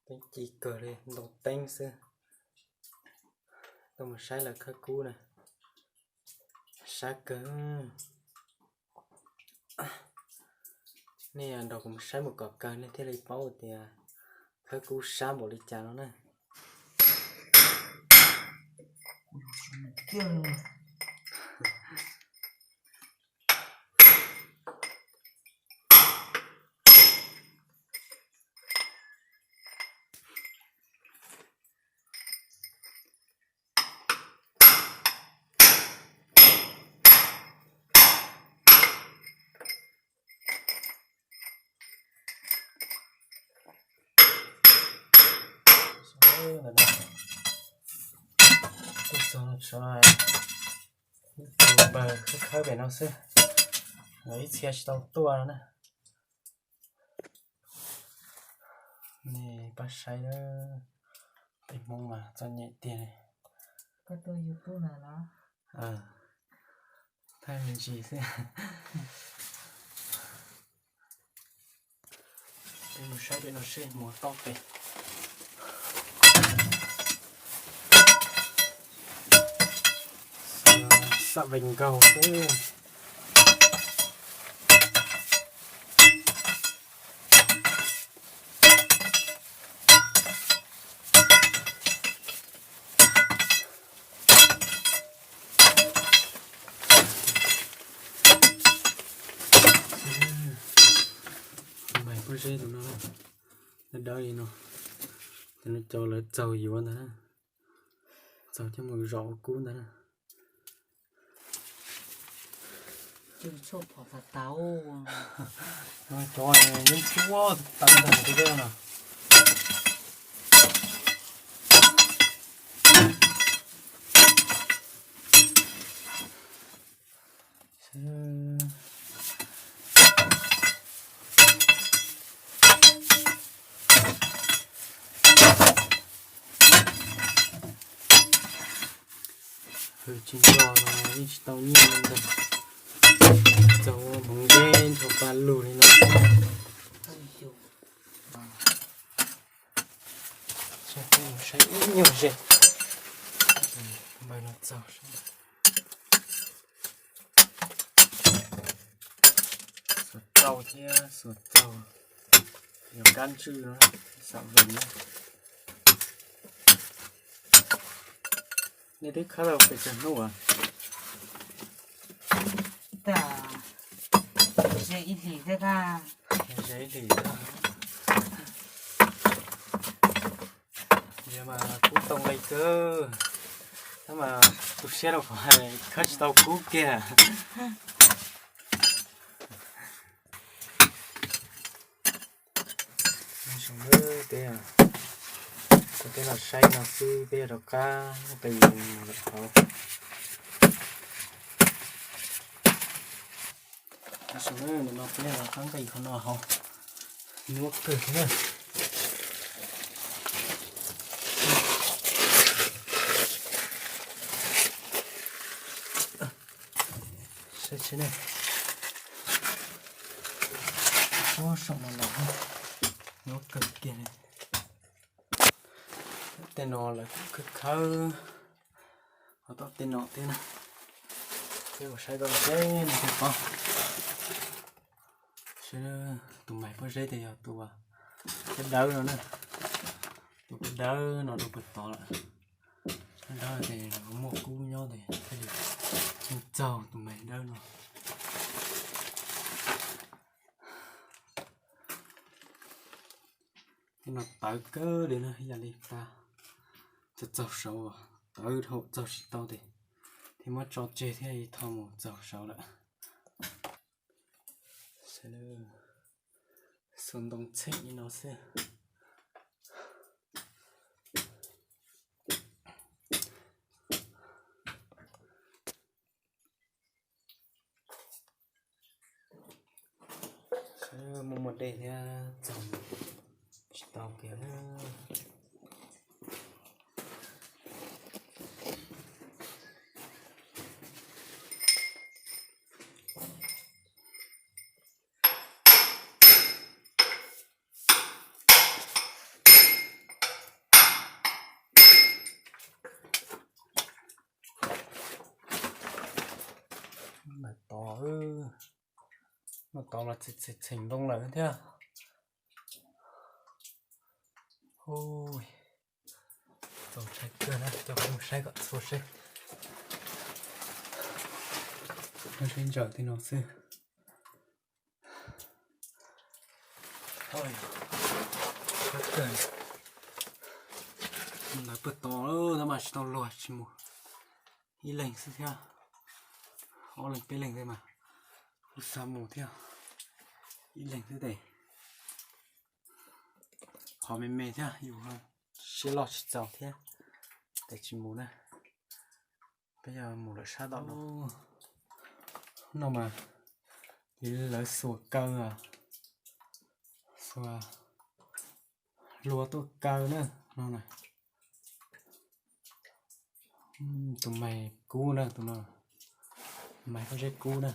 Teeb ci kawg li, ntoo teeb xwb. Tuaj mus saib lawv khawb kub na, sab kawg. Nej nrog kuv mus saib mus kom kawg nej thiaj li paub tias khawb kub sab npaum li cas no na. Tuaj txog no, ib tug npawg khawb khawb pem no xwb, lawv ib txhia tsis tau tuaj no na. Nej pab saib, peb Hmoob mas txom nyem tiag li. Thaij me ntsis xwb. Peb mus saib pem no seb mus tau pem. Xam vees nkaug xwb. Tus mais pob zeb tus no, dawb dawb li no, ces no cov lawv txaug yuav ntag na, txaug coj mus zom ua kub ntag na. Cov yeeb cuab tawv ntag no. Hwj tsis nco no yeej tsis tau nyiaj li ntag. Txaug ua hmoov zeb nrho pa lug li no. Saib ib nyuag ze, npawg no txaug. Xuas rau thiab xuas txaug, yog kab ntswj no, xam vees na. Nej twb khawb tau pes tsawg hnub as? Ze ib hlis thiab. Ze ib hlis thiab. Yog mas kub tau nqi kawg, tab mas tu siab rau qhov khawb tsis tau kub kiag. Peb, peb los saib no xwb, peb yuav rov qab nqis lawm hauv. Tab sis no peb rov qab nqis qhov no hauv, nyuaj kawg thiab. Saib tsis ne, ub, saum no los nyuaj kawg kiag li. Tej no lawv kuj khawb khawb ho tom tej no thiab na. Peb mus saib rau seb no thiaj paub. Saib tus mais pob zeb tias yog tus dawb dawb no na, tus dawb dawb no rau puag tod lawm. Dawb dawb ces muaj kub nyob ces thiaj li txaug tus mais dawb no. Tej no tawv kawg li na, ib yam li tas txaug txaug saud, tawv dhau txaug tsis tau ces thiaj muab tso tseg thiaj li tho mus txaug saud lawm. Xuas ntoo txheem li no xwb. Muaj muaj dej thiab txaug tsis tau kiag. Noj tau los txheem ntoo lawm thiab. Ui, txaus ntshai kawg na, coj peb mus saib kom txhua seb. Nyob sab ntsaum tej no xwb. Lawv puag tod tab mas tsis tau luag tsis mus. Ib leeg xwb thiab, ob leeg peb leeg tej mas kuj xav mus thiab. Ib leeg xwb tes, qhov me me thiab yus siab loj tsis txaus thiab, tes tsis mus na. Peb yog mus lawm sab tom no. No mas lawv xuas kaw, xuas hlua tuaj kaw na no na. Tus mais kub na, tus no mais pob zeb kub na.